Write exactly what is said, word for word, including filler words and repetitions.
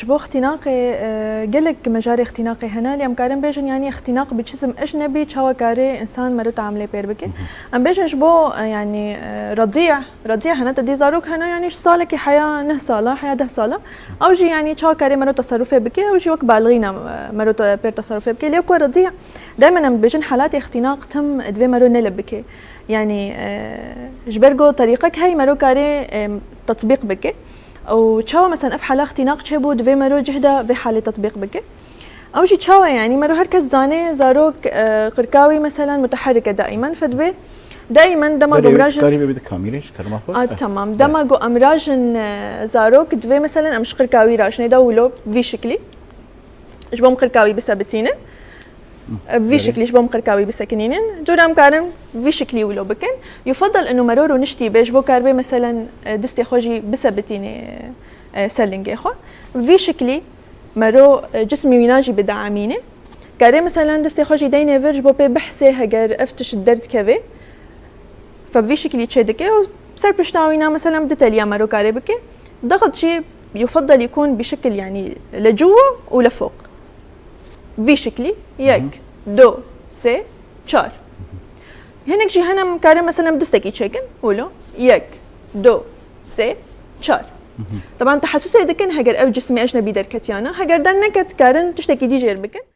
Ji bo ixtînaqê, e, gelek mejarê ixtînaqê hene, lê em karin bêjin, yanî ixtînaq bi cisim ecnebî çawa karê însan mero teamilê pêr bike. Em bêjin ji bo, e, yanî, e, redî', redî' hene, te dî zarok hene, yanî ji salekî heya neh sala, heya deh sala. Ew jî, yanî, çawa karê mero teserufê bike, ew jî wek balixîna, e, mero te-, pêr teserufê bike. Lê ku redî', daimen em dibêjin, helatê ixtînaq tim divê mero neleb bike. Yanî, e, ji ber ku terîqek hey mero karê, e, tetbîq bike. Û çawa, mesela, ev hala ixtînaq çêbû, divê mero cihda vê halê tetbîq bike. Ew jî çawa, yanî, mero her kes zane, zarok, e, qirka wî, mesela, muteherrik e daimen, fedibê daimen dema Belê, gomrajin karî bê bi kamîrê ji kerema xwe? A, Eh, tamam. eh. Dema ku em rajin, e, zarok, divê, mesela, em ji qirka wî rajinê de wilo vî şiklî. Ji bo em qirka wî bisebitînin. Vî şiklî ji bo em qirka wî bisekinînin. Cûra em karin vî şiklî wilo bikin. Yufadal inu mero rûniştî be, ji bo karibê, meselen, e, distê xwe jî bisebitînê, e, ser lingê xwe. Vî şiklî mero, e, cismî wîna jî bideamîne. Karê, meselen, distê xwe jî deynê vir, ji bo pê bihsê heger ev tişt derdikeve. Fe vî şiklî çê dike û ser pişta wîna, meselen, bi du teliya mero karê bike. Daxit jî yufadal yikûn bi şikil, yanî, le cuwa û le foq. Vî şiklî, yek, du, sê, çar. Hinek jî hene em karin, meselen, bi distekî çêkin, wilo, yek, du, sê, çar. Teban tehesûsê dikin, heger ew cismê ecnebî derketiyana, heger derneket, karin tiştekî dî jêr bikin.